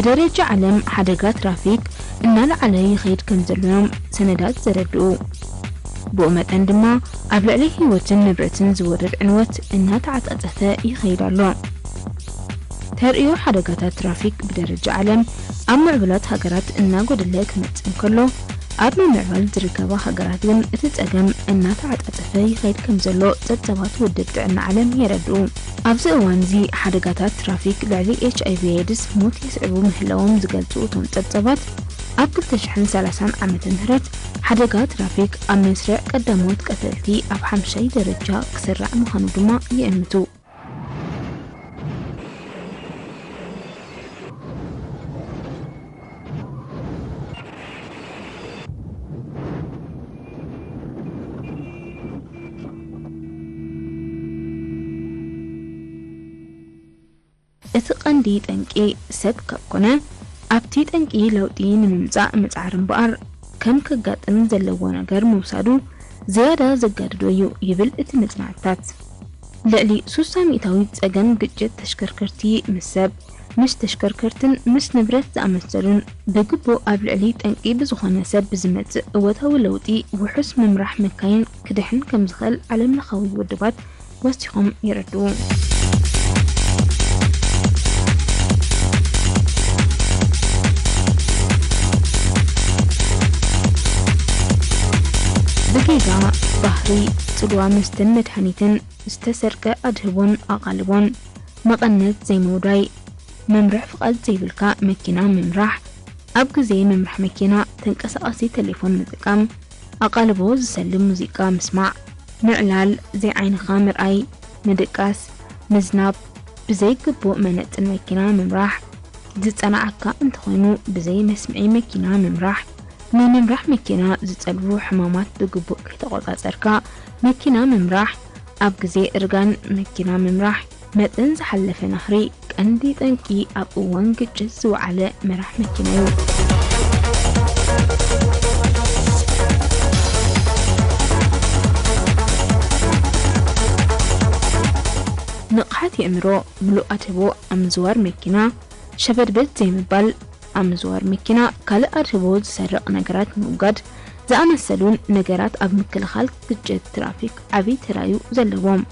ብደረጃ ዓለም ሓደጋ ትራፊክ እናለዓለ ይኸይድ ከም ዘሎ እዮም ሰነዳት ዘረድኡ። ብኡ መጠን ድማ ኣብ ልዕሊ ህይወትን ንብረትን ዝወርድ ዕንወት እናተዓጻጸፈ ይኸይድ ኣሎ። ተርእዮ ሓደጋታት ትራፊክ ብደረጃ ዓለም ኣብ ምዕቡላት ሃገራት እናጎደለ ክመጽእ እንከሎ፣ ኣብ ምምዕባል ዝርከባ ሃገራት ግን እቲ ጸገም እናተዓጻጸፈ ይኸይድ ከም ዘሎ ጸብጻባት ውድብ ጥዕና ዓለም የረድኡ። ኣብዚ እዋንዚ ሓደጋታት ትራፊክ ልዕሊ ኤች ኣይ ቪ ኤድስ ሞት የስዕቡ ምህላዎም ዝገልጹ እቶም ጸብጻባት፣ ኣብ ክልተ ሽሕን ሰላሳን ዓመተ ምህረት ሓደጋ ትራፊክ ኣብ መስርዕ ቀዳሞት ቀተልቲ ኣብ ሓምሻይ ደረጃ ክስራዕ ምዃኑ ድማ ይእምቱ። እቲ ቀንዲ ጠንቂ ሰብ ካብ ኮነ፣ ኣብቲ ጠንቂ ለውጢ ንምምጻእ ምጽዓር እምበኣር፣ ከም ከጋጥም ዘለዎ ነገር ምውሳዱ ዝያዳ ዘጋድዶ እዩ ይብል እቲ መጽናዕትታት። ልዕሊ ሱሳ ሚእታዊት ጸገም ግጭት ተሽከርከርቲ ምስ ሰብ፣ ምስ ተሽከርከርትን ምስ ንብረት ዝኣመሰሉን ብግቡእ ኣብ ልዕሊ ጠንቂ ብዝኾነ ሰብ ብዝመጽእ እወታዊ ለውጢ ውሑስ ምምራሕ መካይን ክድሕን ከም ዝኽእል ዓለምለኻዊ ውድባት ወሲኾም የረድኡ። ብጌጋ ባህሪ፣ ጽልዋ መስተን መድሃኒትን፣ ዝተሰርቀ ኣድህቦን ኣቓልቦን፣ መቐነት ዘይምውዳይ፣ መምርሒ ፍቓድ ዘይብልካ መኪና ምምራሕ፣ ኣብ ግዜ ምምራሕ መኪና ተንቀሳቓሲ ቴሌፎን ምጥቃም፣ ኣቓልቦ ዝሰልብ ሙዚቃ ምስማዕ፣ ምዕላል፣ ዘይዓይንኻ ምርኣይ፣ ምድቃስ፣ ምዝናብ፣ ብዘይግቡእ መነጽር መኪና ምምራሕ፣ ዝጸናዓካ እንተኾይኑ ብዘይ መስምዒ መኪና ምምራሕ፣ ናይ ምምራሕ መኪና ዝጸልዉ ሕማማት ብግቡእ ከይተቖጻጸርካ መኪና ምምራሕ፣ ኣብ ግዜ እርጋን መኪና ምምራሕ፣ መጠን ዝሓለፈ ናህሪ ቀንዲ ጠንቂ ኣብ እዋን ግጭት ዝወዓለ መራሕ መኪና እዩ። ንቕሓት የእምሮ፣ ምሉእ ኣድህቦ ኣብ ምዝዋር መኪና፣ ሸበድበድ ዘይምባል፣ ኣብ ምዝዋር መኪና ካልእ ኣድህቦ ዝሰርቕ ነገራት ምውጋድ ዝኣመሰሉን ነገራት ኣብ ምክልኻል ግጭት ትራፊክ ዓቢ ተራዩ ዘለዎም።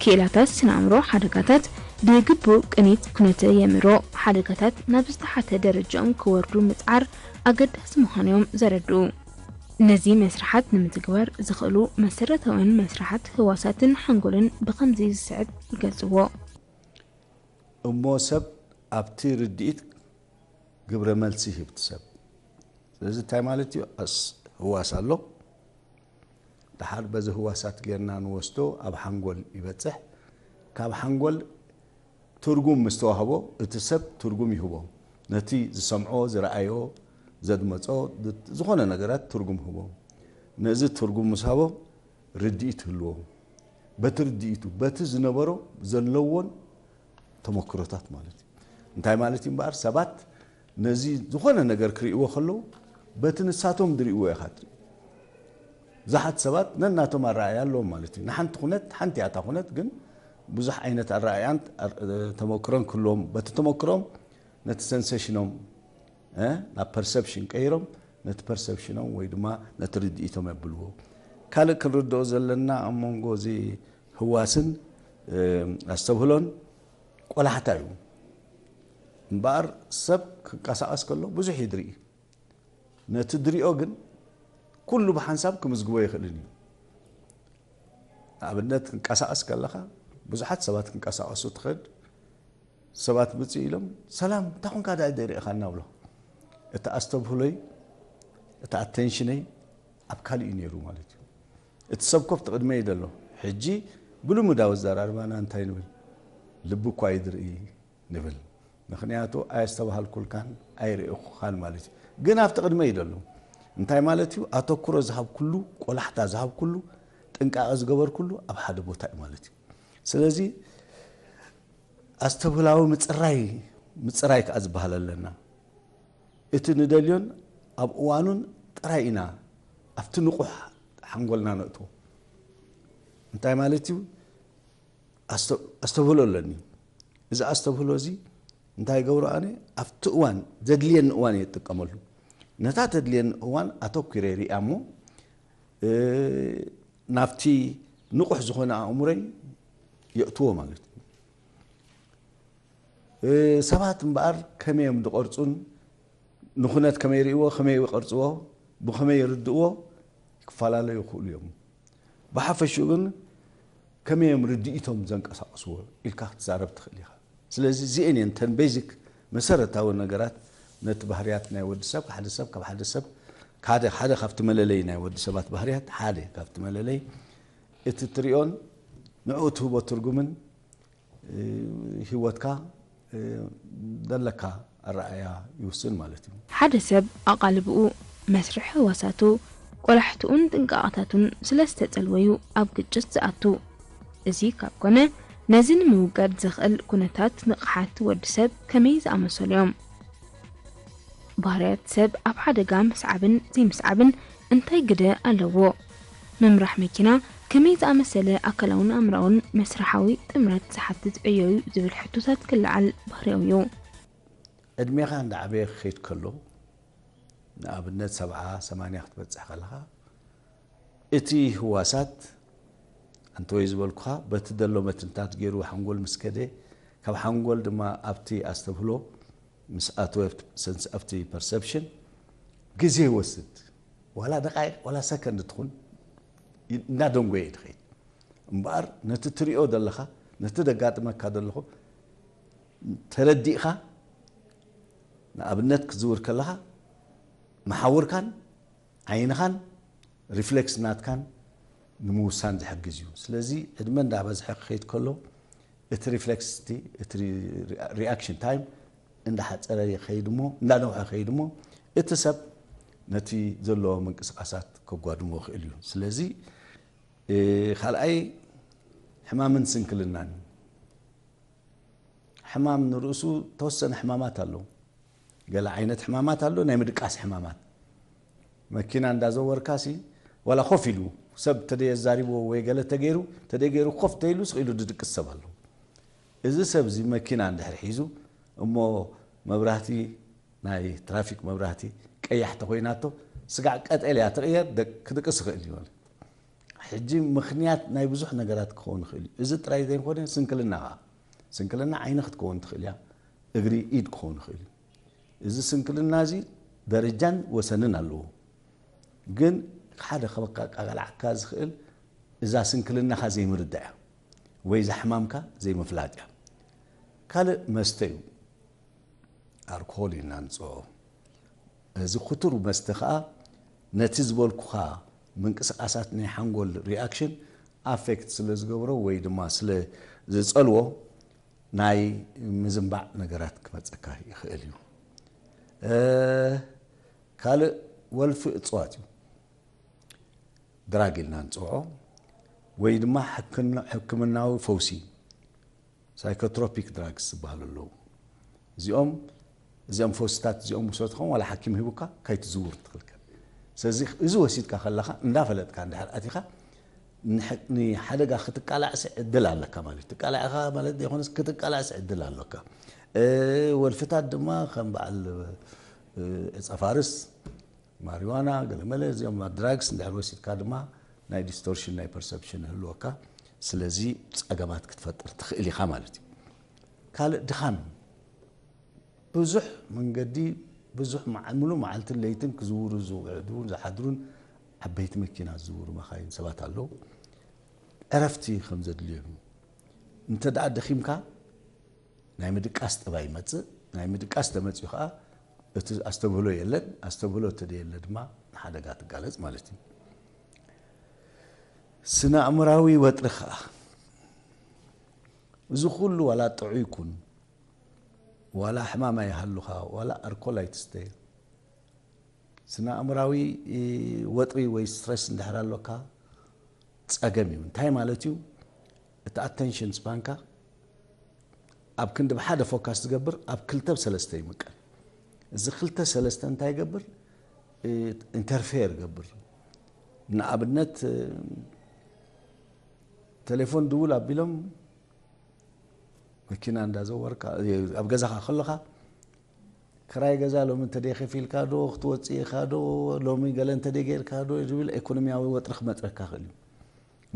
ክኢላታት ስነ ኣእምሮ ሓደጋታት ብግቡእ ቅኒት ኩነተ የእምሮ ሓደጋታት ናብ ዝተሓተ ደረጃኦም ክወርዱ ምጽዓር ኣገዳሲ ምዃኑ እዮም ዘረድኡ። ነዚ መስርሓት ንምትግባር ዝኽእሉ መሰረታውያን መስርሓት ህዋሳትን ሓንጎልን ብኸምዚ ዝስዕብ ይገልጽዎ። እሞ ሰብ ኣብቲ ርድኢት ግብረ መልሲ ይህብ እቲ ሰብ። ስለዚ እንታይ ማለት እዩ? ኣስ-፣ ህዋስ ኣሎ። ደሓር በዚ ህዋሳት ጌርና ንወስዶ ኣብ ሓንጎል ይበጽሕ። ካብ ሓንጎል ትርጉም ምስ ተዋህቦ እቲ ሰብ ትርጉም ይህቦ። ነቲ ዝሰምዖ፣ ዝረኣዮ፣ ዘድመጾ፣ ዝኾነ ነገራት ትርጉም ህቦ። ነዚ ትርጉም ምስ ሃቦ ርድኢት ህልዎ። በቲ ርድኢቱ፣ በቲ ዝነበሮ ዘለዎን ተመክሮታት ማለት እዩ። እንታይ ማለት እዩ እምበኣር፣ ሰባት ነዚ ዝኾነ ነገር ክርእይዎ ከለዉ በቲ ንሳቶም ዝርእይዎ ኢኻ ትርኢ። ብዙሓት ሰባት ነናቶም ኣረኣእያ ኣለዎም ማለት እዩ። ንሓንቲ ኩነት፣ ሓንቲ እያ እታ ኩነት፣ ግን ብዙሕ ዓይነት ኣረኣእያን ኣር-፣ ተመክሮን ክህልዎም፣ በቲ ተመክሮም ነቲ ሰንሴሽኖም እ፣ ናብ ፐርሰፕሽን ቀይሮም ነቲ ፐርሰፕሽኖም ወይ ድማ ነቲ ርድኢቶም የብልዎ። ካልእ ክንርድኦ ዘለና ኣብ መንጎ እዚ ህዋስን፣ እ፣ ኣስተብህሎን ቆላሕታ እዩ። እምበኣር ሰብ ክንቀሳቐስ ከሎ ብዙሕ እዩ ዝርኢ። ነቲ ዝሪኦ ግን ኩሉ ብሓንሳብ ክምዝግቦ ኣይኽእልን እዩ። ንኣብነት ክንቀሳቐስ ከለኻ ብዙሓት ሰባት ክንቀሳቐሱ ትኸድ፣ ሰባት ምጽእ ኢሎም ሰላም እንታይ ኮንካ ደኣ ዘይርኢኻና ብሎ። እቲ ኣስተብህሎይ እቲ ኣቴንሽነይ ኣብ ካልእ እዩ ነይሩ ማለት እዩ። እቲ ሰብ ኮፍ ትቕድመይ እዩ ዘሎ። ሕጂ ብልሙዳዊ ኣዘራርባና እንታይ ንብል? ልቢ እኳ እዩ ዝርኢ ንብል። ምኽንያቱ ኣየስተባሃልኩልካን ኣይርእኹኻን ማለት እዩ። ግን ኣብቲ ቅድመ እዩ ዘሎ። እንታይ ማለት እዩ? ኣተኩሮ ዝሃብኩሉ፣ ቆላሕታ ዝሃብኩሉ፣ ጥንቃቐ ዝገበርኩሉ ኣብ ሓደ ቦታ እዩ ማለት እዩ። ስለዚ ኣስተብህላዊ ምጽራይ፣ ምጽራይ ከኣ ዝበሃል ኣለና። እቲ ንደልዮን ኣብ እዋኑን ጥራይ ኢና ኣብቲ ንቑሕ ሓንጎልና ነእትዎ። እንታይ ማለት እዩ? ኣስተ-፣ ኣስተብህሎ ኣለኒ። እዚ ኣስተብህሎ እዚ እንታይ ገብሮ ኣነ ኣብቲ እዋን ዘድልየኒ እዋን እየ ዝጥቀመሉ። ነታ ተድልየኒ እዋን ኣተኲረ ሪኣ እሞ ናብቲ ንቑሕ ዝኾነ ኣእምሮይ የእትዎ ማለት እዩ። ሰባት እምበኣር ከመይ እዮም ዝቐርጹን ንኹነት ከመይ ይርእይዎ፣ ከመይ ይቐርጽዎ፣ ብኸመይ ይርድእዎ ክፈላለዩ ይኽእሉ እዮም። ብሓፈሽኡ ግን ከመይ እዮም ርድኢቶም ዘንቀሳቕስዎ ኢልካ ክትዛረብ ትኽእል ኢኻ። ስለዚ እዚአን እየን ተን ቤዚክ መሰረታዊ ነገራት ነቲ ባህርያት ናይ ወዲ ሰብ ሓደ ሰብ ካብ ሓደ ሰብ ሓደ ሓደ ካብቲ መለለይ ናይ ወዲ ሰባት ባህርያት ሓደ ካብቲ መለለይ እቲ ትሪኦን ንዕኡ ትህቦ ትርጉምን ህይወትካ ዘለካ ኣረኣእያ ይውስን ማለት እዩ። ሓደ ሰብ ኣቓልብኡ፣ መስርሕ ህዋሳቱ፣ ቆላሕትኡን ጥንቃቐታቱን ስለ ዝተጸልወዩ ኣብ ግጭት ዝኣቱ። እዚ ካብ ኮነ ነዚ ንምውጋድ ዘኽእል ኩነታት ንቕሓት ወዲ ሰብ ከመይ ዝኣመሰሉ እዮም? ባህርያት ሰብ ኣብ ሓደጋ ምስዓብን ዘይምስዓብን እንታይ ግደ ኣለዎ? ምምራሕ መኪና ከመይ ዝኣመሰለ ኣካላውን ኣእምራውን መስርሓዊ ጥምረት ዝሓትት ዕዮ እዩ ዝብል ሕቶታት ክለዓል ባህርያዊ እዩ። ዕድሜኻ እንዳዓበየ ክኸይድ ከሎ ንኣብነት ሰብዓ ሰማንያ ክትበጽሕ ከለኻ እቲ ህዋሳት ኣንተ ወይ ዝበልኩኻ በቲ ዘሎ መትንታት ገይሩ ሓንጎል ምስ ከደ ካብ ሓንጎል ድማ ኣብቲ ኣስተብህሎ ምስ ኣተወ ኣብቲ ፐርሰፕሽን ግዜ ይወስድ። ዋላ ደቃይቅ ዋላ ሰከንድ ትኹን እናደንጎየ እዩ ድኸይድ። እምበኣር ነቲ ትሪኦ ዘለኻ ነቲ ደጋጥመካ ዘለኹ ተረዲእኻ ንኣብነት ክትዝውር ከለኻ መሓውርካን ዓይንኻን ሪፍሌክስ ናትካን ንምውሳን ዝሕግዝ እዩ። ስለዚ ዕድመ እንዳበዝሐ ክኸይድ ከሎ እቲ ሪፍሌክስ እቲ ሪኣክሽን ታይም እንዳሓፀረ ይኸይድ እሞ እንዳነውሐ ይኸይድ እሞ እቲ ሰብ ነቲ ዘለዎ ምንቅስቃሳት ከጓድሞ ይኽእል እዩ። ስለዚ ካልኣይ ሕማምን ስንክልናን እዩ። ሕማም ንርእሱ ተወሰነ ሕማማት ኣለዉ። ገለ ዓይነት ሕማማት ኣሎ፣ ናይ ምድቃስ ሕማማት። መኪና እንዳዘወርካ ሲ ዋላ ኮፍ ኢሉ ሰብ ተደየ ዛሪብዎ ወይ ገለ ተገይሩ ተደየ ገይሩ ኮፍ ተይሉ ስቕ ኢሉ ድድቅስ ሰብ ኣሎ። እዚ ሰብ እዚ መኪና እንድሕር ሒዙ እሞ መብራህቲ ናይ ትራፊክ መብራህቲ ቀያሕ ተኾይናቶ ስጋዕ ቀጠልያ ትቕየር ክድቅስ ይኽእል እዩ። ሕጂ ምኽንያት ናይ ብዙሕ ነገራት ክኸውን ይኽእል እዩ። እዚ ጥራይ ዘይኮነ ስንክልና ኸዓ ስንክልና ዓይኒ ክትከውን ትኽእል እያ፣ እግሪ ኢድ ክኸውን ይኽእል እዩ። እዚ ስንክልና እዚ ደረጃን ወሰንን ኣለዎ። ግን ሓደ ከበቃቃላዕካ ዝኽእል እዛ ስንክልናኻ ዘይምርዳእ እያ ወይ እዛ ሕማምካ ዘይምፍላጥ እያ። ካልእ መስተ እዩ። ኣርኮል ኢና ንፅዖ። እዚ ክቱር መስተ ከዓ ነቲ ዝበልኩኻ ምንቅስቃሳት ናይ ሓንጎል ሪኣክሽን ኣፌክት ስለ ዝገብሮ ወይ ድማ ስለ ዝፀልዎ ናይ ምዝንባዕ ነገራት ክመፀካ ይኽእል እዩ። ካልእ ወልፊ እፅዋት እዩ። ድራግ ኢልና ንፅውዖ ወይ ድማ ሕክምናዊ ፈውሲ ሳይኮትሮፒክ ድራግስ ዝበሃሉ ኣለዉ። እዚኦም እዚኦም ፈውስታት እዚኦም ውሰድ ኸውን ዋላ ሓኪም ሂቡካ ካይትዝውር ትኽልከ። ስለዚ እዚ ወሲድካ ከለኻ እንዳፈለጥካ እንድሕር ኣቲኻ ንሓደጋ ክትቃላዕሲ ዕድል ኣለካ ማለት እዩ። ትቃላዕኻ ማለት ዘይኮነስ ክትቃላዕሲ ዕድል ኣለካ። ወልፍታት ድማ ከም በዓል ዕፀፋርስ ማሪዋና ገለመለ እዚኦም ድራግስ እንድሕር ወሲድካ ድማ ናይ ዲስቶርሽን ናይ ፐርሰፕሽን ይህልወካ። ስለዚ ፀገማት ክትፈጥር ትኽእል ኢኻ ማለት እዩ። ካልእ ድኻም ብዙሕ መንገዲ ብዙሕ ሙሉ መዓልትን ለይትን ክዝውሩ ዝውዕዱን ዝሓድሩን ዓበይቲ መኪና ዝዝውሩ መኻይን ሰባት ኣለዉ። ዕረፍቲ ከም ዘድልዮም እዩ። እንተ ደኣ ደኺምካ ናይ ምድቃስ ጠባይ ይመጽእ። ናይ ምድቃስ ተመጺኡ ከኣ እቲ ኣስተብህሎ የለን። ኣስተብህሎ እንተ ደየለ ድማ ንሓደጋ ትጋለጽ ማለት እዩ። ስነ ኣእምራዊ ወጥሪ ከኣ እዚ ኩሉ ዋላ ጥዑይ ይኩን ዋላ ሕማም ኣይሃሉኻ ዋላ ኣርኮል ኣይትስተ ስነ ኣእምራዊ ወጥሪ ወይ ስትረስ እንድሕር ኣሎካ ጸገም እዩ። እንታይ ማለት እዩ? እቲ ኣቴንሽን ስፓንካ ኣብ ክንዲ ብሓደ ፎካስ ዝገብር ኣብ ክልተ ሰለስተ ይምቀል። እዚ ክልተ ሰለስተ እንታይ ይገብር? ኢንተርፌር ይገብር። ንኣብነት ቴሌፎን ድውል ኣቢሎም መኪና እንዳዘወርካ ኣብ ገዛኻ ከለኻ ክራይ ገዛ ሎሚ እንተደይ ከፊልካ ዶ ክትወፅእ ኢኻ ዶ ሎሚ ገለ እንተደይ ገይርካ ዶ ዝብል ኢኮኖሚያዊ ወጥሪ ክመፅረካ ክእል እዩ።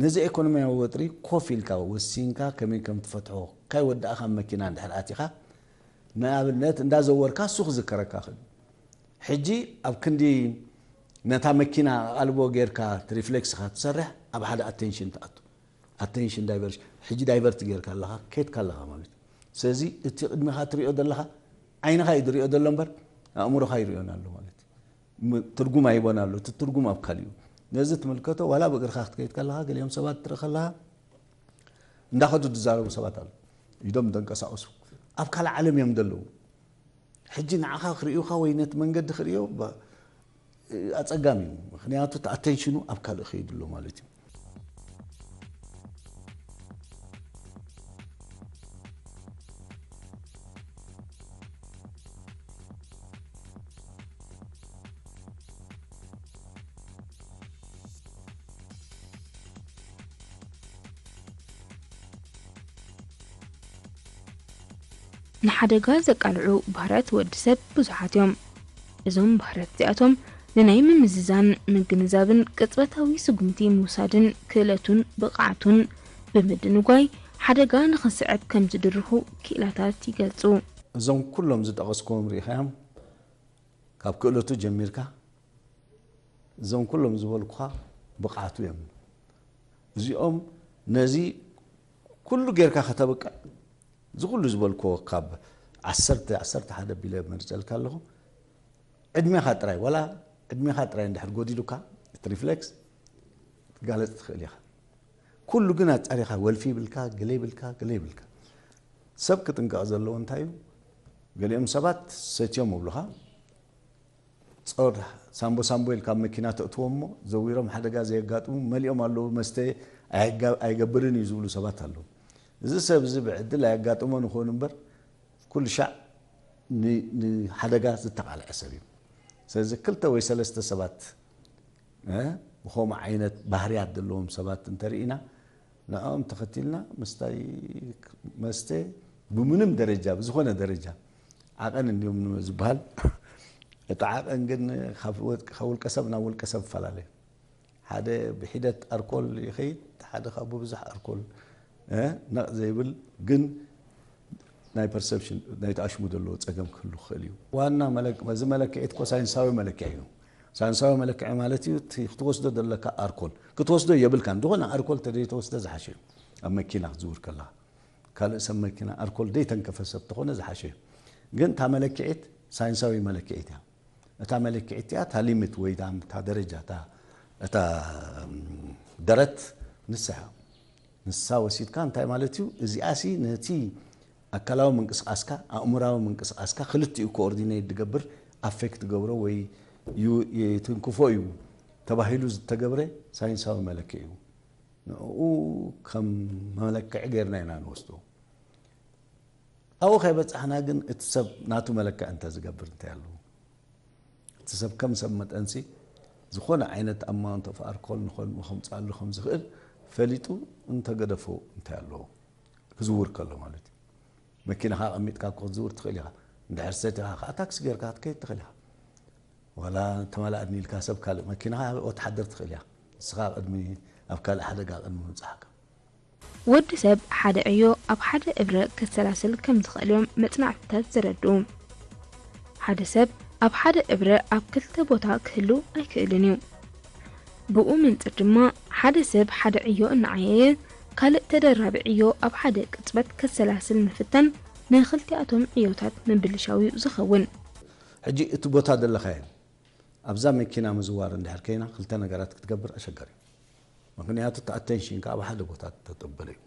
ነዚ ኢኮኖሚያዊ ወጥሪ ኮፍ ኢልካ ወሲንካ ከመይ ከም ትፈትሖ ካይ ወዳእኻ መኪና እንድሕር ኣቲኻ ንኣብነት እንዳዘወርካ እሱ ክዝከረካ ክእል እዩ። ሕጂ ኣብ ክንዲ ነታ መኪና ኣቓልቦ ጌርካ እቲ ሪፍሌክስኻ ትሰርሕ ኣብ ሓደ ኣቴንሽን ትኣቱ። ኣቴንሽን ዳይቨርሽን ሕጂ ዳይቨርት ጌርካ ኣለኻ ኬድካ ኣለኻ ማለት እዩ። ስለዚ እቲ ቅድሚኻ ትሪኦ ዘለኻ ዓይንኻ እዩ ዝሪኦ ዘሎ እምበር ኣእምሮኻ ይሪኦን ኣሎ ማለት እዩ። ትርጉም ኣይቦን ኣሎ እቲ ትርጉም ኣብ ካልእ እዩ። ነዚ ትምልከቶ ዋላ ብእግርኻ ክትከይድ ከለኻ ገሊኦም ሰባት ትርኢ ከለኻ እንዳኸዱ ዝዛረቡ ሰባት ኣሎ። ኢዶም ዘንቀሳቕሱ ኣብ ካልእ ዓለም እዮም ዘለዉ። ሕጂ ንዓኻ ክርእዩኻ ወይ ነቲ መንገዲ ክርእዮ ኣጸጋሚ እዩ። ምክንያቱ እቲ ኣቴንሽኑ ኣብ ካልእ ከይዱ ኣሎ ማለት እዩ። ንሓደጋ ዘቃልዑ ባህርያት ወዲ ሰብ ብዙሓት እዮም። እዞም ባህርያት እዚኣቶም ንናይ ምምዝዛን ምግንዛብን ቅጽበታዊ ስጉምቲ ምውሳድን ክእለቱን ብቕዓቱን ብምድንጓይ ሓደጋ ንኽስዕብ ከም ዝድርኹ ክኢላታት ይገልጹ። እዞም ኩሎም ዝጠቐስክዎም ርኢኻዮም ካብ ክእለቱ ጀሚርካ እዞም ኩሎም ዝበልኩኻ ብቕዓቱ እዮም። እዚኦም ነዚ ኩሉ ጌርካ ከተብቅዕ እዚ ኩሉ ዝበልክዎ ካብ ዓሰርተ ዓሰርተ ሓደ ቢለ መርፀልካ ኣለኹ ዕድሜኻ ጥራይ ዋላ ዕድሜኻ ጥራይ እንድሕር ጎዲሉካ እቲ ሪፍሌክስ ትጋለፅ ትኽእል ኢኻ። ኩሉ ግን ኣፃሪኻ ወልፊ ይብልካ ገለ ይብልካ ገለ ይብልካ። ሰብ ክጥንቀቕ ዘለዎ እንታይ እዩ? ገሊኦም ሰባት ሰትዮም ይብሉኻ ጾር ሳምቦ ሳምቦ ኢልካ ኣብ መኪና ተእትዎም እሞ ዘዊሮም ሓደጋ ዘየጋጥሙ መሊኦም ኣለዉ መስተ ኣይገብርን እዩ ዝብሉ ሰባት ኣለዉ። እዚ ሰብ እዚ ብዕድል ኣየጋጥሞን ይኸውን እምበር ኩሉ ሻዕ ንሓደጋ ዝተቓልዐ ሰብ እዩ። ስለዚ ክልተ ወይ ሰለስተ ሰባት ብኸምኡ ዓይነት ባህርያት ዘለዎም ሰባት እንተርኢና ንዕኦም ተኸቲልና ምስታይ መስተ ብምንም ደረጃ ብዝኾነ ደረጃ ዓቐን እንዲዮም ዝበሃል። እቲ ዓቐን ግን ካብ ውልቀ ሰብ ናብ ውልቀ ሰብ ይፈላለ። ሓደ ብሒደት ኣርኮል ይኸይድ፣ ሓደ ካብ ብብዙሕ ኣርኮል ነቕ ዘይብል ግን ናይ ፐርሰፕሽን ናይ ተኣሽሙ ዘለዎ ጸገም ክህሉ ክኽእል እዩ። ዋና እዚ መለክዒ እኮ ሳይንሳዊ መለክዒ እዩ። ሳይንሳዊ መለክዒ ማለት እዩ እቲ ክትወስዶ ዘለካ ኣርኮል ክትወስዶ የብልካን። ዝኾነ ኣርኮል ተዘይተወስደ ዝሓሸ እዩ። ኣብ መኪና ክትዝውር ከለኻ ካልእ ሰብ መኪና ኣርኮል ዘይተንከፈ ሰብ ተኾነ ዝሓሸ እዩ። ግን እታ መለክዒት ሳይንሳዊ መለክዒት እያ። እታ መለክዒት እያ እታ ሊሚት ወይ እታ ደረጃ እታ ደረት ንሳ እያ። ንሳ ወሲድካ እንታይ ማለት እዩ? እዚኣሲ ነቲ ኣካላዊ ምንቅስቃስካ ኣእሙራዊ ምንቅስቃስካ ክልቲኡ ኮኦርዲኔት ዝገብር ኣፌክት ትገብሮ ወይ ይትንክፎ እዩ ተባሂሉ ዝተገብረ ሳይንሳዊ መለክዒ እዩ። ንኡ ከም መለክዒ ገይርና ኢና ንወስዶ። ኣብኡ ከይበጻሕና ግን እቲ ሰብ ናቱ መለክዒ እንተ ዝገብር እንታይ ኣለዎ? እቲ ሰብ ከም ሰብ መጠንሲ ዝኾነ ዓይነት ኣማውንት ኦፍ ኣርኮል ንኸልኡ ከምፅኣሉ ከም ዝኽእል ፈሊጡ እንተገደፎ እንታይ ኣለዎ? ክዝውር ከሎ ማለት እዩ። መኪናኻ ኣቐሚጥካ እኮ ክትዝውር ትኽእል ኢኻ። እንድሕር ሰቲኻ ከዓ ታክሲ ጌርካ ክትከይድ ትኽእል ኢኻ። ዋላ ተመላእኒ ኢልካ ሰብ ካልእ መኪናኻ ወትሓደር ትኽእል ኢኻ። ንስኻ ቅድሚ ኣብ ካልእ ሓደጋ ቅድሚ ምብጻሕካ። ወዲ ሰብ ሓደ ዕዮ ኣብ ሓደ እብረ ከሰላስል ከም ዝኽእል እዮም መጽናዕትታት ዘረድኡ። ሓደ ሰብ ኣብ ሓደ እብረ ኣብ ክልተ ቦታ ክህሉ ኣይክእልን እዩ። ብኡ መንጽር ድማ ሓደ ሰብ ሓደ ዕዮ እናዓየየ ካልእ ተደራቢ ዕዮ ኣብ ሓደ ቅጽበት ከሰላስል ምፍታን ንኽልቲኣቶም ዕዮታት ምብልሻው እዩ ዝኸውን። ሕጂ እቲ ቦታ ዘለኻዮ ኣብዛ መኪና ምዝዋር እንድሕር ከይና ክልተ ነገራት ክትገብር ኣሸጋሪ እዩ። ምክንያቱ እቲ ኣቴንሽንካ ኣብ ሓደ ቦታ ተጠበለ እዩ።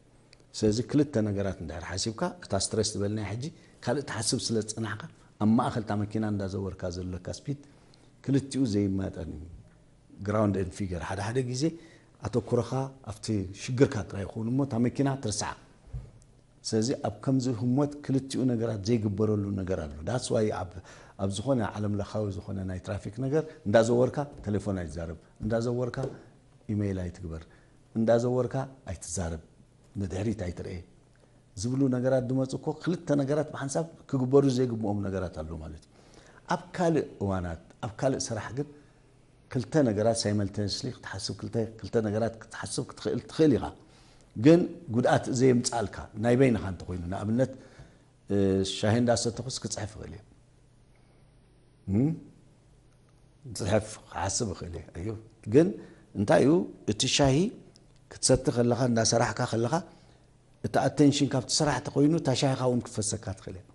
ስለዚ ክልተ ነገራት እንድሕር ሓሲብካ እታ ስትረስ ዝበልናያ ሕጂ ካልእ ትሓስብ ስለ ዝጸናሕካ ኣብ ማእኸል እታ መኪና እንዳዘወርካ ዘለካ ስፒድ ክልቲኡ ዘይመጠን እዩ። ግራውንድ ኤንድ ፊገር ሓደ ሓደ ግዜ ኣተኩሮኻ ኣብቲ ሽግርካ ጥራይ ይኸውን እሞ እታ መኪና ትርስዓ። ስለዚ ኣብ ከምዚ ህሞት ክልቲኡ ነገራት ዘይግበረሉ ነገር ኣሎ። ዳትስ ዋይ ኣብ ኣብ ዝኾነ ዓለም ለኻዊ ዝኾነ ናይ ትራፊክ ነገር እንዳዘወርካ ቴሌፎን ኣይትዛረብ፣ እንዳዘወርካ ኢሜይል ኣይትግበር፣ እንዳዘወርካ ኣይትዛረብ፣ ንድሕሪት ኣይትርኤ፣ ዝብሉ ነገራት ዝመፁ እኮ ክልተ ነገራት ብሓንሳብ ክግበሩ ዘይግብኦም ነገራት ኣለዉ ማለት እዩ። ኣብ ካልእ እዋናት ኣብ ካልእ ስራሕ ግን ክልተ ነገራት ሳይመልተንስሊ ክትሓስብ ክልተ ክልተ ነገራት ክትሓስብ ክትኽእል ትኽእል ኢኻ። ግን ጉድኣት ዘየምፃልካ ናይ በይንኻ እንተኮይኑ ንኣብነት እ፣ ሻሂ እንዳሰተኹስ ክፅሕፍ ይኽእል እየ። እም? ክፅሕፍ ክሓስብ ይኽእል እየ። እዩ። ግን እንታይ እዩ እቲ ሻሂ ክትሰቲ ከለኻ እንዳሰራሕካ ከለኻ እቲ ኣቴንሽን ካብቲ ስራሕ ተኮይኑ እታ ሻሂኻ እውን ክትፈሰካ ትኽእል እያ።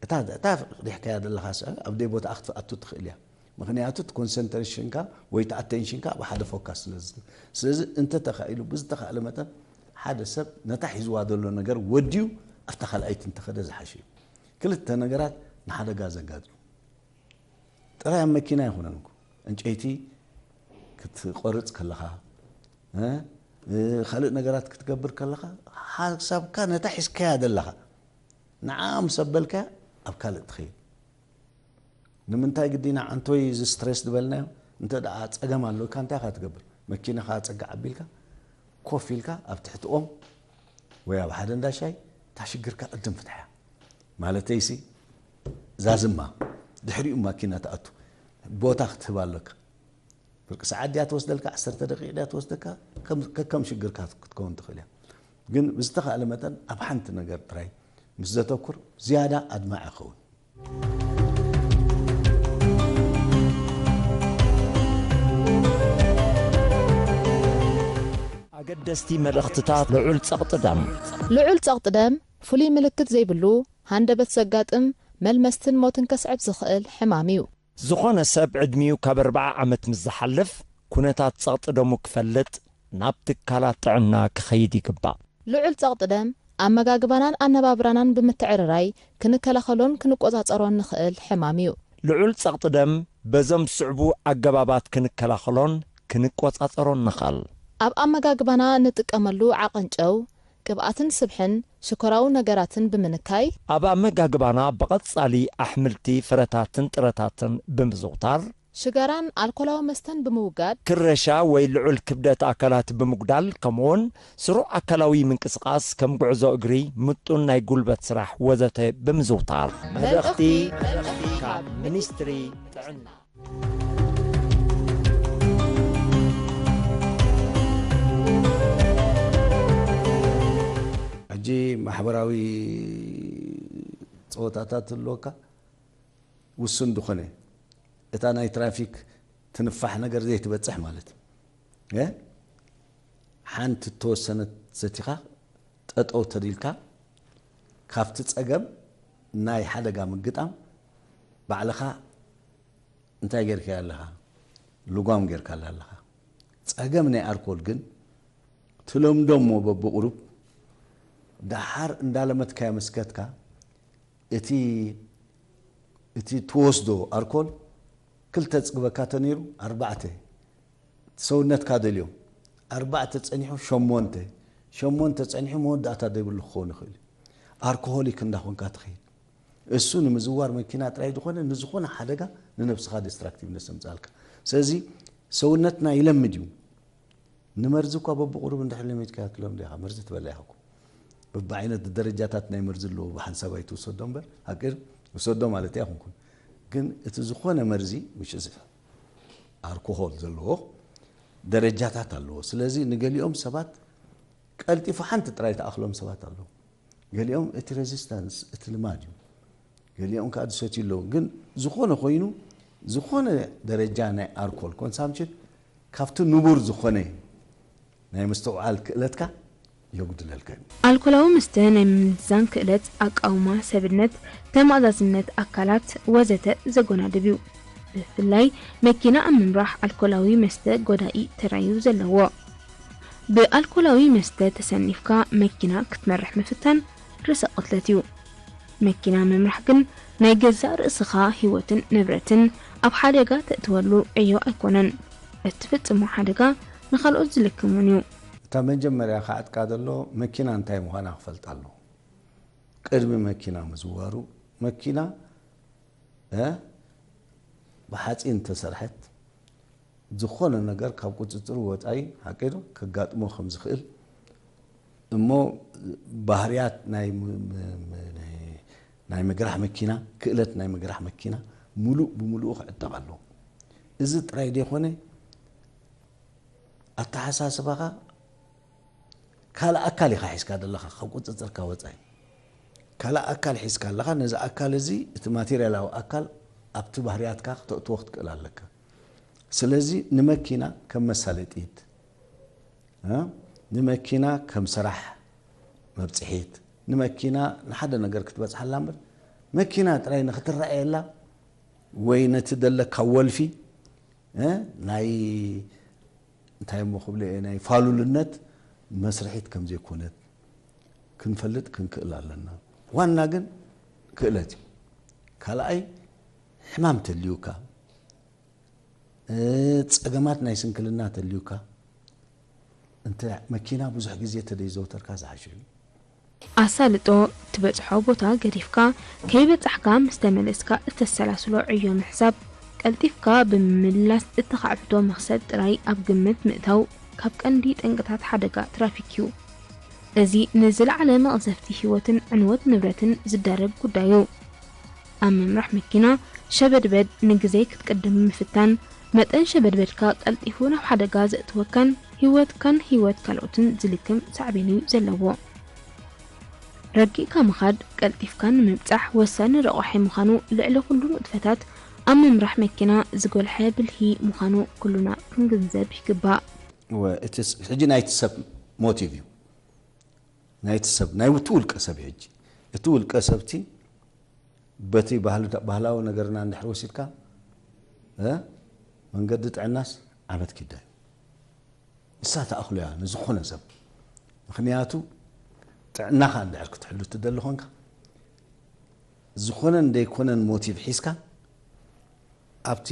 እታ እታ ሪሕካያ ዘለኻ ስዕል ኣብ ደይ ቦታ ክትኣቱ ትኽእል እያ። ምኽንያቱ እቲ ኮንሰንትሬሽንካ ወይ እቲ ኣቴንሽንካ ኣብ ሓደ ፎካስ ስለ ዝብል። ስለዚ እንተተኻኢሉ ብዝተኻእለ መጠን ሓደ ሰብ ነታ ሒዝዋ ዘሎ ነገር ወድዩ ኣብታ ካልኣይቲ እንተኸደ ዝሓሸ እዩ። ክልተ ነገራት ንሓደጋ ዘጋጥሙ ጥራይ ኣብ መኪና ኣይኮነን እኮ ዕንጨይቲ ክትቆርፅ ከለኻ እ፣ እ፣ ካልእ ነገራት ክትገብር ከለኻ ሓሳብካ ነታ ሒዝካያ ዘለኻ ንዓ ምስ ኣበልካያ ኣብ ካልእ ትኸይድ። ንምንታይ ግዲና ኣንቶይ እዚ ስትሬስ ዝበልናዮ እንተ ደኣ ጸገም ኣለካ እንታይ ኢኻ ትገብር? መኪናኻ ጸግዕ ኣቢልካ ኮፍ ኢልካ ኣብ ትሕቲ ኦም ወይ ኣብ ሓደ እንዳ ሻይ እታ ሽግርካ ቅድም ፍትሓያ። ማለተይሲ ዛዝማ ድሕሪኡ ማኪና ትኣቱ ቦታ ክትህብ ኣለካ። ፍርቂ ሰዓት ድያ ትወስደልካ፣ ዓሰርተ ደቂቕ ድያ ትወስደካ፣ ከም- ከከም ሽግርካ ክትከውን ትኽእል እያ። ግን ብዝተኻእለ መጠን ኣብ ሓንቲ ነገር ጥራይ ምስ ዘተኩር ዝያዳ ኣድማዒ ይኸውን። ኣገደስቲ መልእኽትታት ልዑል ጸቕጢ ደም። ልዑል ጸቕጢ ደም ፍሉይ ምልክት ዘይብሉ ሃንደበት ዘጋጥም መልመስትን ሞትን ከስዕብ ዝኽእል ሕማም እዩ። ዝኾነ ሰብ ዕድሚኡ ካብ ኣርብዓ ዓመት ምስ ዝሓልፍ ኩነታት ጸቕጢ ደሙ ክፈልጥ ናብ ትካላት ጥዕና ክኸይድ ይግባእ። ልዑል ጸቕጢ ደም ኣመጋግባናን ኣነባብራናን ብምትዕርራይ ክንከላኸሎን ክንቆጻጸሮን ንኽእል ሕማም እዩ። ልዑል ጸቕጢ ደም በዞም ዝስዕቡ ኣገባባት ክንከላኸሎን ክንቆጻጸሮን ንኽእል። ኣብ ኣመጋግባና ንጥቀመሉ ዓቐን ጨው፣ ቅብኣትን ስብሕን ሽኮራዊ ነገራትን ብምንካይ፣ ኣብ ኣመጋግባና ብቐጻሊ ኣሕምልቲ፣ ፍረታትን ጥረታትን ብምዝውታር፣ ሽጋራን ኣልኮላዊ መስተን ብምውጋድ፣ ክረሻ ወይ ልዑል ክብደት ኣካላት ብምጉዳል፣ ከምኡውን ስሩዕ ኣካላዊ ምንቅስቓስ ከም ጉዕዞ እግሪ፣ ምጡን ናይ ጉልበት ስራሕ ወዘተ ብምዝውታር። መልእኽቲ ካብ ሚኒስትሪ ጥዕና። ሕጂ ማሕበራዊ ፀወታታት ኣለወካ ውሱን ዝኾነ እታ ናይ ትራፊክ ትንፋሕ ነገር ዘይትበፅሕ ማለት እ ሓንቲ እተወሰነት ሰቲኻ ጠጠው ተዲልካ ካብቲ ፀገም ናይ ሓደጋ ምግጣም ባዕልኻ እንታይ ጌርካያ ኣለኻ? ልጓም ጌርካላ ኣለኻ። ጸገም ናይ ኣርኮል ግን ትለምዶ እሞ በብቑሩብ ደሓር እንዳለመድካዮ ምስ ከድካ እቲ እቲ ትወስዶ ኣርኮል ክልተ ጽግበካ ተነይሩ ኣርባዕተ ሰውነትካ ደልዮ ኣርባዕተ ጸኒሑ ሸሞንተ ሸሞንተ ጸኒሑ መወዳእታ ዘይብሉ ክኸውን ይኽእል እዩ። ኣርኮሆሊክ እንዳኾንካ ትኸይድ። እሱ ንምዝዋር መኪና ጥራይ ዝኾነ ንዝኾነ ሓደጋ ንነብስኻ ዲስትራክቲቭነስ የምፅኣልካ። ስለዚ ሰውነትና ይለምድ እዩ። ንመርዚ እኳ በብቑሩብ እንድሕር ለሚድካዮ ትለምዶ ኢኻ። መርዚ ትበልዕ ኢኻ እኮ። በብዓይነት ደረጃታት ናይ መርዚ ኣለዎ። ብሓንሳብ ኣይትውሰዶ እምበር፣ ሃቂር ውሰዶ ማለት ኣይኮንኩን። ግን እቲ ዝኾነ መርዚ፣ which is ኣልኮሆል ዘለዎ ደረጃታት ኣለዎ። ስለዚ ንገሊኦም ሰባት ቀልጢፉ ሓንቲ ጥራይ ትኣኽሎም ሰባት ኣለዉ። ገሊኦም እቲ ሬዚስታንስ እቲ ልማድ እዩ። ገሊኦም ከዓ ዝሰትዩ ኣለዉ። ግን ዝኾነ ኮይኑ ዝኾነ ደረጃ ናይ ኣልኮል ኮንሳምፕሽን ካብቲ ንቡር ዝኾነ ናይ ምስትውዓል ክእለትካ የጉድለልካ እዩ። ኣልኮላዊ መስተ ናይ ምምዝዛን ክእለት፣ ኣቃውማ፣ ሰብነት፣ ተማእዛዝነት ኣካላት ወዘተ ዘጎናድብ እዩ። ብፍላይ መኪና ኣብ ምምራሕ ኣልኮላዊ መስተ ጎዳኢ ተራዩ ዘለዎ። ብኣልኮላዊ መስተ ተሰኒፍካ መኪና ክትመርሕ ምፍታን ርእሰ ቅትለት እዩ። መኪና ምምራሕ ግን ናይ ገዛእ ርእስኻ ህይወትን ንብረትን ኣብ ሓደጋ ተእትወሉ ዕዮ ኣይኮነን። እትፍጽሞ ሓደጋ ንኻልኦት ዝልክም እውን እዩ። እታ መጀመርያ ክዓጥቃ ዘሎ መኪና እንታይ ምዃና ክፈልጣ ኣለዎ። ቅድሚ መኪና ምዝዋሩ መኪና እ ብሓፂን ተሰርሐት ዝኾነ ነገር ካብ ቁፅፅሩ ወፃኢ ሓቂ ዶ ከጋጥሞ ከም ዝኽእል እሞ ባህርያት ናይ ም- ም- ም- ናይ- ናይ ምግራሕ መኪና፣ ክእለት ናይ ምግራሕ መኪና ሙሉእ ብሙሉኡ ክዕጠቕ ኣለዎ። እዚ ጥራይ ዘይኮነ፣ ኣተሓሳስባኻ ካልእ ኣካል ኢኻ ሒዝካ ዘለኻ፣ ካብ ቁፅፅርካ ወፃኢ ካልእ ኣካል ሒዝካ ኣለኻ። ነዚ ኣካል እዚ፣ እቲ ማቴሪያላዊ ኣካል፣ ኣብቲ ባህርያትካ ክተእትዎ ክትክእል ኣለካ። ስለዚ ንመኪና ከም መሳለጢት፣ እ፣ ንመኪና ከም ስራሕ መብፅሒት፣ ንመኪና ንሓደ ነገር ክትበፅሓላ እምበር፣ መኪና ጥራይ ንክትረኣየላ ወይ ነቲ ዘለካ ወልፊ፣ እ፣ ናይ እንታይ እሞ ክብሎ እየ፣ ናይ ፋሉልነት መስርሒት ከም ዘይኮነት ክንፈልጥ ክንክእል ኣለና። ዋና ግን ክእለት እዩ። ካልኣይ፣ ሕማም ተልዩካ፣ እ፣ ጸገማት ናይ ስንክልና ተልዩካ፣ እንተ መኪና ብዙሕ ግዜ ተደይዘውተርካ ዝሓሸ እዩ። ኣሳልጦ፣ ትበጽሖ ቦታ ገዲፍካ ከይበጻሕካ ምስ ተመለስካ እተሰላስሎ ዕዮ ምሕሳብ፣ ቀልጢፍካ ብምምላስ እተኻዕብቶ መኽሰብ ጥራይ ኣብ ግምት ምእታው ካብ ቀንዲ ጠንቅታት ሓደጋ ትራፊክ እዩ። እዚ ንዝለዓለ መቕዘፍቲ ህይወትን ዕንወት ንብረትን ዝዳረግ ጉዳይ እዩ። ኣብ ምምራሕ መኪና ሸበድበድ ንግዜ ክትቅድም ምፍታን፣ መጠን ሸበድበድካ ቀልጢፉ ናብ ሓደጋ ዘእትወካን ህይወትካን ህይወት ካልኦትን ዝልክም ሳዕቤን እዩ ዘለዎ። ረጊእካ ምኻድ ቀልጢፍካ ንምብጻሕ ወሳኒ ረቋሒ ምዃኑ ልዕሊ ኩሉ ንጥፈታት ኣብ ምምራሕ መኪና ዝጎልሐ ብልሂ ምዃኑ ኩሉና ክንግንዘብ ይግባእ። ወ- እቲ ስ- ሕጂ ናይቲ ሰብ ሞቲቭ እዩ። ናይቲ ሰብ፣ ናይ እቲ ውልቀ ሰብ እዩ። ሕጂ እቲ ውልቀ ሰብቲ በቲ ባህል- ባህላዊ ነገርና እንድሕር ወሲድካ፣ እ፣ መንገዲ ጥዕናስ ዓመት ኪዳ እዩ። ንሳ ተኣኽሎ እያ ንዝኾነ ሰብ። ምኽንያቱ ጥዕናኻ እንድሕር ክትሕሉ ትደሊ ኾንካ፣ ዝኾነን ዘይኮነን ሞቲቭ ሒዝካ ኣብቲ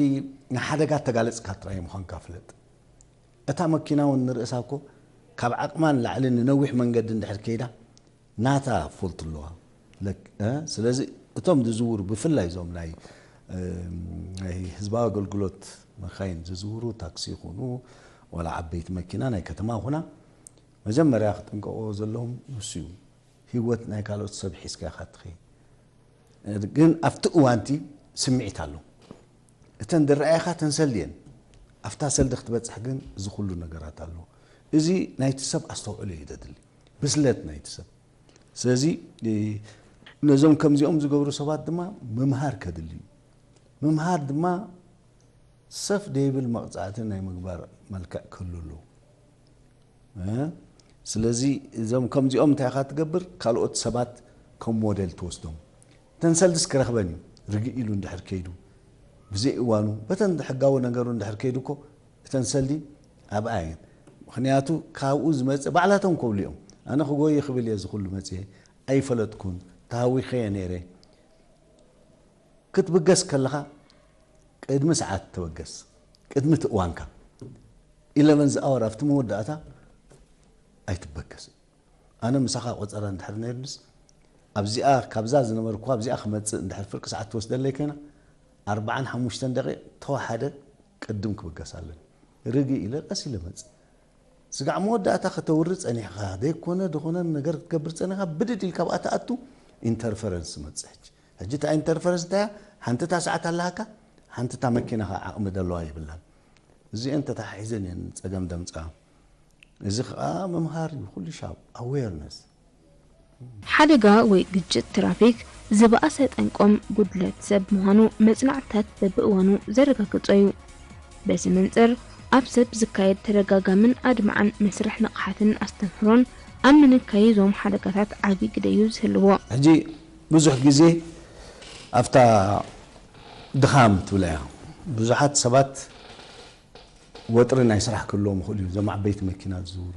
ንሓደጋ ተጋለጽካ ጥራይ ምዃንካ ፍለጥ። እታ መኪና እውን ንርእሳ እኮ ካብ ዓቕማ ንላዕሊ ንነዊሕ መንገዲ እንድሕር ከይዳ ናታ ፎልት ኣለዋ። ለክ- እ? ስለዚ እቶም ዝዝውሩ፣ ብፍላይ እዞም ናይ እ፣ ናይ ህዝባዊ ኣገልግሎት መካይን ዝዝውሩ፣ ታክሲ ይኹኑ ዋላ ዓበይቲ መኪና ናይ ከተማ ይኹና፣ መጀመርያ ክጥንቀቆ ዘለዎም ንሱ እዩ። ህይወት ናይ ካልኦት ሰብ ሒዝካ ኢኻ ትኸይድ። ግን ኣብቲ እዋንቲ ስምዒት ኣሎ። እተን ዝረኣያኻ እተን ሰልዲ እየን። ኣብታ ሰልዲ ክትበፅሕ ግን እዚ ኩሉ ነገራት ኣሎ። እዚ ናይቲ ሰብ ኣስተውዕሎ እዩ ዘድሊ፣ ብስለት ናይቲ ሰብ። ስለዚ እ፣ ነዞም ከምዚኦም ዝገብሩ ሰባት ድማ ምምሃር ከድሊ እዩ። ምምሃር ድማ ሰፍ ደይብል መቕፃዕቲ ናይ ምግባር መልክዕ ክህሉ ኣለዎ። እ፣ ስለዚ እዞም ከምዚኦም እንታይ ኢኻ ትገብር? ካልኦት ሰባት ከም ሞዴል ትወስዶም። እተን ሰልድስ ክረኽበን እዩ። ርግእ ኢሉ እንድሕር ከይዱ፣ ብዘይ እዋኑ በተን ሕጋዊ ነገሩ እንድሕር ከይዱ እኮ እተን ሰልዲ ኣብኣ እየን። ምኽንያቱ ካብኡ ዝመፅእ ባዕላቶም ከብሉ እዮም። ኣነ ክጎይ ክብል እየ እዚ ኩሉ መፅየ ኣይፈለጥኩን፣ ተሃዊኸ እየ ነይረ። ክትብገስ ከለኻ ቅድሚ ሰዓት ተበገስ፣ ቅድሚ እቲ እዋንካ ኢለቨን ዝኣወር ኣብቲ መወዳእታ ኣይትበገስ። ኣነ ምሳኻ ቆፀራ እንድሕር ነይርንስ ኣብዚኣ ካብዛ ዝነበርኩ ኣብዚኣ ክመፅእ እንድሕር ፍርቂ ሰዓት ትወስደለይ ኮይና ኣርባዓን ሓሙሽተን ደቂቕ ተወሓደ ቅድም ክብገስ ኣለኒ። ርግእ ኢለ ቀስ ኢለ መፅእ። ስጋዕ መወዳእታ ከተውሪ ጸኒሕኻ ዘይኮነ ዝኾነ ነገር ክትገብር ጸኒኻ ብድድ ኢልካ ኣብኣ ትኣቱ ኢንተርፈረንስ መጽእ። ሕጂ ሕጂ እታ ኢንተርፈረንስ እንታይ እያ? ሓንቲ እታ ሰዓት ኣለሃካ፣ ሓንቲ እታ መኪናኻ ዓቕሚ ደለዋ የብላን። እዚአን ተተሓሒዘን እየን ጸገም ደምጻ። እዚ ከዓ ምምሃር እዩ፣ ኩሉ ሻብ ኣዌርነስ። ሓደጋ ወይ ግጭት ትራፊክ ዝበኣሰ ጠንቆም ጉድለት ሰብ ምዃኑ መጽናዕትታት በብእዋኑ ዘረጋግጾ እዩ። በዚ መንጽር ኣብ ሰብ ዝካየድ ተደጋጋምን ኣድማዕን መስርሕ ንቕሓትን ኣስተምህሮን ኣብ ምንካይ እዞም ሓደጋታት ዓቢ ግደ እዩ ዝህልዎ። ሕጂ ብዙሕ ግዜ ኣብታ ድኻም ትብላ እያ። ብዙሓት ሰባት ወጥሪ ናይ ስራሕ ክህልዎም ይኽእል እዩ፣ እዞም ዓበይቲ መኪና ዝዝውሩ።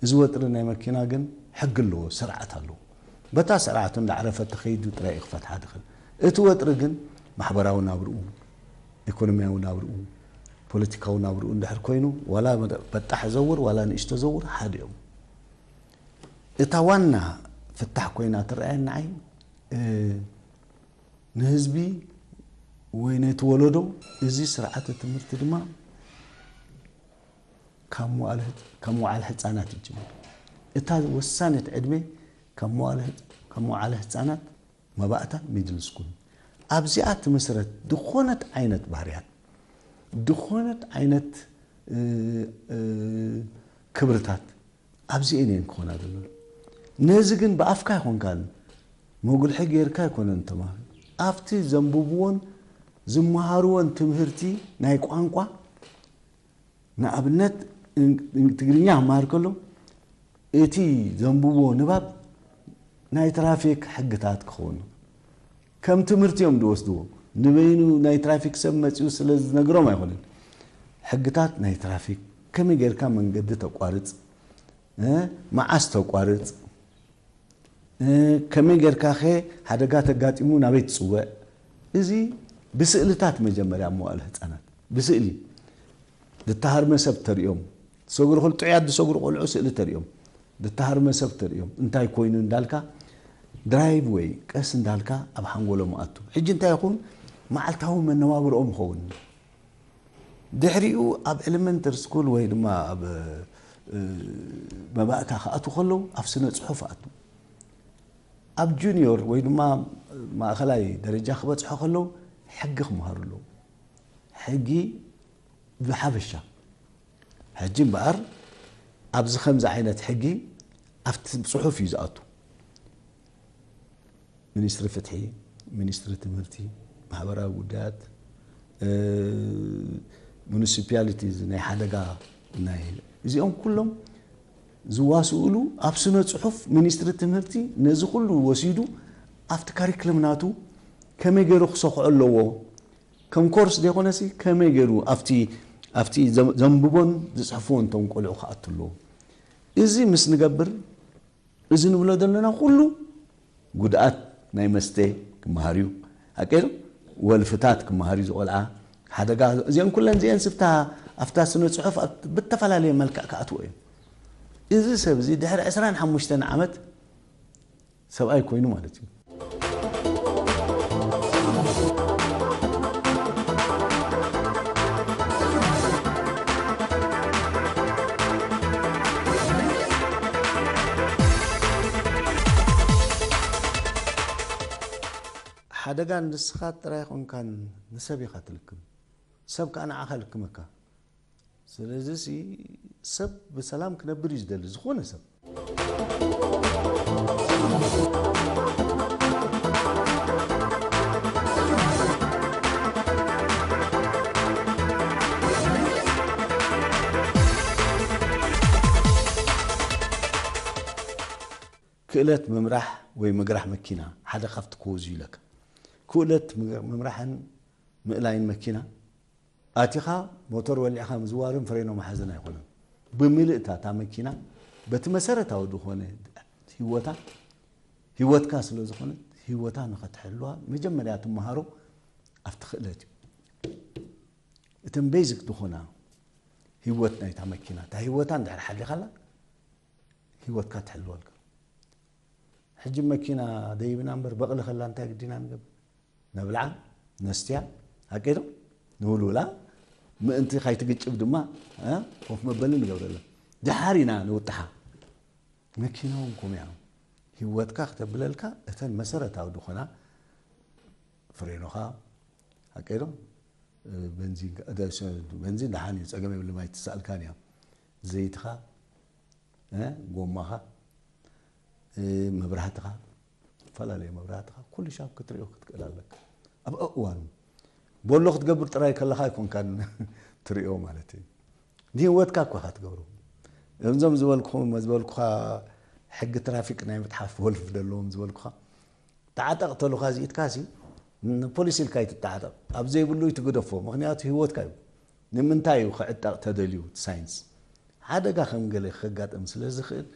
እዚ ወጥሪ ናይ መኪና ግን ሕጊ ኣለዎ፣ ስርዓት ኣለዎ። በታ ስርዓቱ እንዳዕረፈ ተኸይዱ ጥራይ እዩ ክፈትሓ ዝኽእል። እቲ ወጥሪ ግን ማሕበራዊ ናብርኡ፣ ኢኮኖሚያዊ ናብርኡ፣ ፖለቲካዊ ናብርኡ እንድሕር ኮይኑ፣ ዋላ በጣሕ ዘውር ዋላ ንእሽቶ ዘውር ሓደ እዮም። እታ ዋና ፍታሕ ኮይና ትረኣየኒ ንዓይ፣ እ፣ ንህዝቢ ወይ ነቲ ወለዶ እዚ ስርዓተ ትምህርቲ ድማ ካብ መዋዕለ ህፃ- ካብ መዋዕለ ህፃናት ይጅምር። እታ ወሳነት ዕድመ ካብ መዋለ ካብ መዋዕለ ህፃናት፣ መባእታ፣ ሚድል ስኩል። ኣብዚኣ ትምስረት ዝኾነት ዓይነት ባህርያት፣ ዝኾነት ዓይነት እ፣ እ፣ ክብርታት ኣብዚኤን እየን ክኾና ዘለዋ። ነዚ ግን ብኣፍካ ኣይኮንካን መጉልሒ ጌርካ ኣይኮነን ተማሃሩ። ኣብቲ ዘንብብዎን ዝመሃርዎን ትምህርቲ ናይ ቋንቋ፣ ንኣብነት፣ እ፣ ትግርኛ ክመሃር ከሎ እቲ ዘንብቦ ንባብ ናይ ትራፊክ ሕግታት ክኸውን፣ ከም ትምህርቲ እዮም ዝወስድዎ። ንበይኑ ናይ ትራፊክ ሰብ መጺኡ ስለ ዝነግሮም ኣይኮነን። ሕግታት ናይ ትራፊክ፣ ከመይ ጌርካ መንገዲ ተቋርጽ፣ እ፣ መዓስ ተቋርጽ፣ እ፣ ከመይ ጌርካ ኸ ሓደጋ ተጋጢሙ ናበይ ትጽውዕ? እዚ ብስእልታት መጀመርያ ኣብ መዋእለ ህጻናት ብስእሊ፣ ዝተሃርመ ሰብ ተርእዮም፣ ዝሰግሩ ክል-፣ ጥዑያት ዝሰግሩ ቆልዑ ስእሊ ተርእዮም፣ ዝተሃርመ ሰብ ተርእዮም፣ እንታይ ኮይኑ እንዳልካ ድራይቭ ወይ ቀስ እንዳልካ ኣብ ሓንጎሎም ኣቱ። ሕጂ እንታይ ይኹን መዓልታዊ መነባብሮኦም ይኸውን። ድሕሪኡ ኣብ ኤሌመንተሪ ስኩል ወይ ድማ ኣብ፣ እ፣ መባእታ ክኣቱ ከለዉ ኣብ ስነ ጽሑፍ ኣቱ። ኣብ ጁኒዮር ወይ ድማ ማእኸላይ ደረጃ ክበጽሑ ከለዉ ሕጊ ክመሃሩ ኣለዉ። ሕጊ ብሓፈሻ። ሕጂ እምበኣር ኣብዚ ከምዚ ዓይነት ሕጊ ኣብቲ ጽሑፍ እዩ ዝኣቱ። ሚኒስትሪ ፍትሒ፣ ሚኒስትሪ ትምህርቲ፣ ማሕበራዊ ጉዳያት፣ እ፣ ሙኒሲፓሊቲ፣ እዚ ናይ ሓደጋ ናይ፣ እዚኦም ኩሎም ዝዋስኡሉ ኣብ ስነ ጽሑፍ ሚኒስትሪ ትምህርቲ ነዚ ኩሉ ወሲዱ ኣብቲ ካሪክለም ናቱ ከመይ ገይሩ ክሰኽዖ ኣለዎ፣ ከም ኮርስ ዘይኮነሲ ከመይ ገይሩ ኣብቲ፣ ኣብቲ ዘም-፣ ዘንብቦን ዝጽሕፍዎን እቶም ቆልዑ ክኣቱ ኣለዎ። እዚ ምስ ንገብር፣ እዚ ንብሎ ዘለና ኩሉ ጉድኣት ናይ መስተ ክመሃር እዩ። ሓቂ ዶ? ወልፍታት ክመሃር እዩ ዝቆልዓ። ሓደጋ፣ እዚአን ኩለን እዚአን ስብታ ኣብታ ስነ ጽሑፍ ኣብ ብተፈላለየ መልክዕ ክኣትዎ እዮም። እዚ ሰብ እዚ ድሕሪ ዕስራን ሓሙሽተን ዓመት ሰብኣይ ኮይኑ ማለት እዩ። ሓደጋ ንስኻ ጥራይ ኮንካን ንሰብ ኢኻ ትልክም። ሰብ ከኣ ንዓኻ ልክመካ። ስለዚ ሲ ሰብ ብሰላም ክነብር እዩ ዝደሊ ዝኾነ ሰብ። ክእለት ምምራሕ ወይ ምግራሕ መኪና ሓደ ካብቲ ኮዝ እዩ ኢለካ። ክእለት ምግ-፣ ምምራሕን ምእላይን መኪና ኣቲኻ ሞተር ወሊዕኻ ምዝዋርን ፍሬኖ መሓዝን ኣይኮነን። ብምልእታ እታ መኪና በቲ መሰረታዊ ዝኾነ ህይወታ፣ ህይወትካ ስለ ዝኾነት ህይወታ ንኸትሕልዋ መጀመርያ ትመሃሮ ኣብቲ ክእለት እዩ። እተን ቤዚክ ዝኾና ህይወት ናይታ መኪና፣ እታ ህይወታ እንድሕር ሓሊኻላ ህይወትካ ትሕልወልካ። ሕጂ መኪና ደይብና እምበር በቕሊ ከላ እንታይ ግዲና ንገብር? ነብልዓ፣ ነስትያ፣ ሓቂ ዶ? ንውልውላ፣ ምእንቲ ካይትግጭብ ድማ፣ እ፣ ኮፍ መበሊ ንገብረላ። ደሓር ኢና ንውጥሓ። መኪና እውን ከምኡ እያ። ህይወትካ ክተብለልካ እተን መሰረታዊ ዝኾና ፍሬኖኻ፣ ሓቂ ዶ? እ፣ በንዚን ከ-፣ እ፣ ደ-፣ ሸ-፣ በንዚን ደሓን እዩ፣ ጸገም የብሉን፣ ኣይትስኣልካን እያ። ዘይትኻ፣ እ፣ ጎማኻ፣ እ፣ መብራህትኻ፣ ዝተፈላለዩ መብራህትኻ ኩሉ ሻብ ክትሪኦ ክትክእል ኣለካ። ኣብ እዋኑ ቦሎ ክትገብር ጥራይ ከለኻ ኣይኮንካን ትሪኦ ማለት እዩ። ንህይወትካ እኳ ኢኻ ትገብሮ። እዞም ዝበልኩኹም፣ ዝበልኩኻ ሕጊ ትራፊክ ናይ ምጥሓፍ ወልፍ ዘለዎም ዝበልኩኻ፣ ተዓጠቕ ተሉኻ እዚኢትካሲ ንፖሊስ ኢልካ ኣይትተዓጠቕ። ኣብ ዘይብሉ ኣይትግደፎ፣ ምኽንያቱ ህይወትካ እዩ። ንምንታይ እዩ ክዕጠቕ ተደልዩ? እቲ ሳይንስ ሓደጋ ከም ገለ ከጋጥም ስለ ዝኽእል፣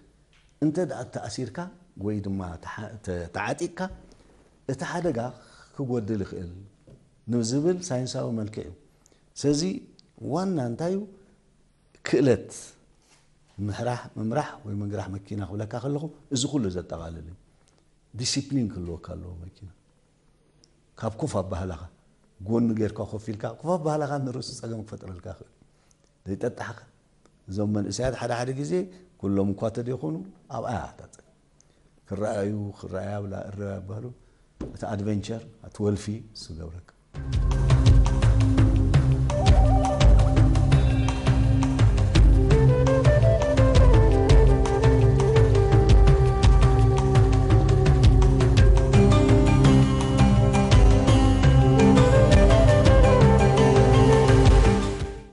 እንተ ደኣ ተኣሲርካ ወይ ድማ ተሓ-፣ ተ-፣ ተዓጢቕካ፣ እቲ ሓደጋ ክጎድል ይኽእል ንዝብል ሳይንሳዊ መልክዕ እዩ። ስለዚ ዋና እንታይ እዩ? ክእለት ምሕራሕ፣ ምምራሕ ወይ ምንግራሕ መኪና ክብለካ ከለኹ፣ እዚ ኩሉ ዘጠቓልል እዩ። ዲሲፕሊን ክህልወካ ኣለዎ መኪና። ካብ ኮፍ ኣባህላኻ፣ ጎኒ ጌርካ ኮፍ ኢልካ፣ ኮፍ ኣባህላኻ ንርእሱ ጸገም ክፈጥረልካ ይኽእል። ዘይጠጣሕካ፣ እዞም መንእሰያት ሓደ ሓደ ግዜ ኩሎም እኳ ተደይኮኑ ኣብኣ እያ እታ ጸገም። ክረኣዩ ክረኣያ ብላ እረብ ያባሉ። እቲ ኣድቨንቸር እቲ ወልፊ እሱ ገብረካ።